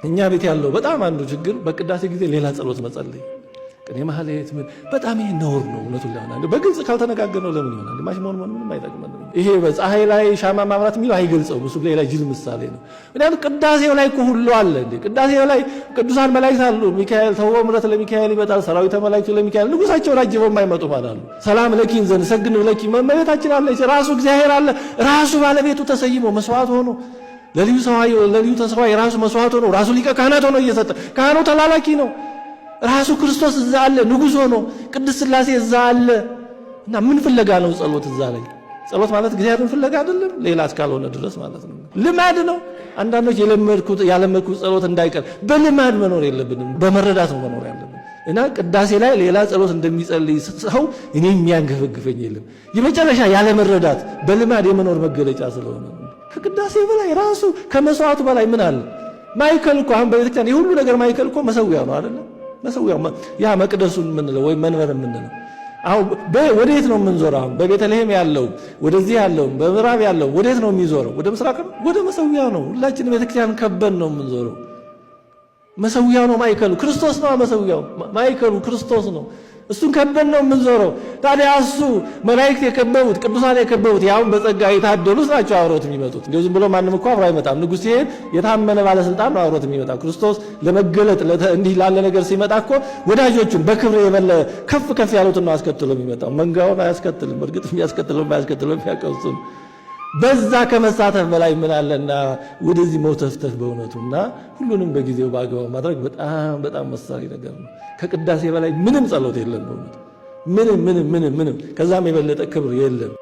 እኛ ቤት ያለው በጣም አንዱ ችግር በቅዳሴ ጊዜ ሌላ ጸሎት መጸለይ፣ ቅኔ ማህሌት ምን በጣም ይሄ ነውር ነው። እውነቱን ለመናገር በግልጽ ካልተነጋገርነው ለምን ይሆናል? ማሽሞንሞን ምንም አይጠቅመንም። ይሄ በፀሐይ ላይ ሻማ ማብራት የሚለው አይገልጸውም። እሱ ሌላ ጅል ምሳሌ ነው። ምክንያቱም ቅዳሴው ላይ እኮ ሁሉ አለ እንዴ! ቅዳሴው ላይ ቅዱሳን መላእክት አሉ። ሚካኤል ተውቦ ምሕረት ለሚካኤል ይመጣል፣ ሰራዊተ መላእክቱ ለሚካኤል ንጉሳቸውን አጅበው የማይመጡ ማለት አሉ። ሰላም ለኪ እንዘ ንሰግድ ለኪ እመቤታችን አለች። ራሱ እግዚአብሔር አለ። ራሱ ባለቤቱ ተሰይሞ መስዋዕት ሆኖ ለልዩ ሰዋይ ለልዩ ተሰዋይ ራሱ መስዋዕት ሆኖ ራሱ ሊቀ ካህናት ሆኖ እየሰጠ ካህኑ ተላላኪ ነው። ራሱ ክርስቶስ እዛ አለ ንጉሥ ሆኖ ቅድስት ሥላሴ እዛ አለ። እና ምን ፍለጋ ነው ጸሎት እዛ ላይ? ጸሎት ማለት እግዚአብሔርን ፍለጋ አይደለም፣ ሌላ እስካልሆነ ድረስ ማለት ነው። ልማድ ነው። አንዳንዶች የለመድኩት ያለመድኩት ጸሎት እንዳይቀር በልማድ መኖር የለብንም፣ በመረዳት ነው መኖር ያለብን። እና ቅዳሴ ላይ ሌላ ጸሎት እንደሚጸልይ ሰው እኔ የሚያንገፈግፈኝ የለም። የመጨረሻ ያለመረዳት በልማድ የመኖር መገለጫ ስለሆነ ከቅዳሴ በላይ ራሱ ከመስዋዕቱ በላይ ምን አለ? ማዕከል እኮ አሁን በቤተክርስቲያን የሁሉ ነገር ማዕከል እኮ መሰዊያው ነው አይደለ? መሰዊያው ያ መቅደሱን የምንለው ወይም መንበር የምንለው አሁን ወዴት ነው የምንዞረው? አሁን በቤተልሔም ያለው ወደዚህ ያለው በምዕራብ ያለው ወዴት ነው የሚዞረው? ወደ ምስራቅ ነው፣ ወደ መሰዊያው ነው። ሁላችንም ቤተክርስቲያን ከበን ነው የምንዞረው። መሰዊያው ነው ማዕከሉ፣ ክርስቶስ ነው መሰዊያው፣ ማዕከሉ ክርስቶስ ነው። እሱን ከበን ነው የምንዞረው። ታዲያ እሱ መላእክት የከበቡት ቅዱሳን የከበቡት ያሁን በጸጋ የታደሉት ናቸው አብሮት የሚመጡት። እንዲሁ ዝም ብሎ ማንም እኮ አብሮ አይመጣም። ንጉሥ ሲሄድ የታመነ ባለስልጣን ነው አብሮት የሚመጣው። ክርስቶስ ለመገለጥ እንዲህ ላለ ነገር ሲመጣ እኮ ወዳጆቹን በክብር የበለ ከፍ ከፍ ያሉትን ነው አስከትሎ የሚመጣው። መንጋውን አያስከትልም። እርግጥ የሚያስከትለው የማያስከትለው የሚያውቀው እሱ ነው። በዛ ከመሳተፍ በላይ ምን አለና ወደዚህ መውተፍተፍ በእውነቱና ሁሉንም በጊዜው በአግባቡ ማድረግ በጣም በጣም መሳሪ ነገር ነው። ከቅዳሴ በላይ ምንም ጸሎት የለም በእውነቱ ምንም ምንም ምንም ምንም ከዛም የበለጠ ክብር የለም።